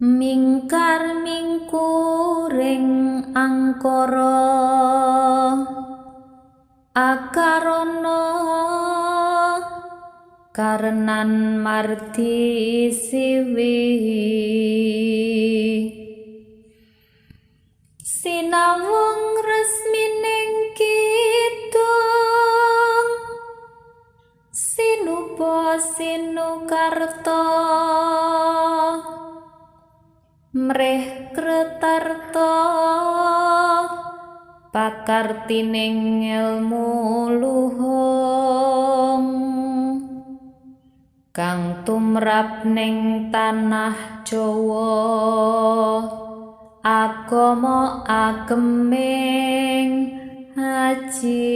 Mingkar mingkuring angkara akarana karenan mardi siwi sinawung resmining kidung sinuba sinukarta mreh kretarta pakartining elmu luhung kang tumrap ning tanah Jawa agama ageming aji.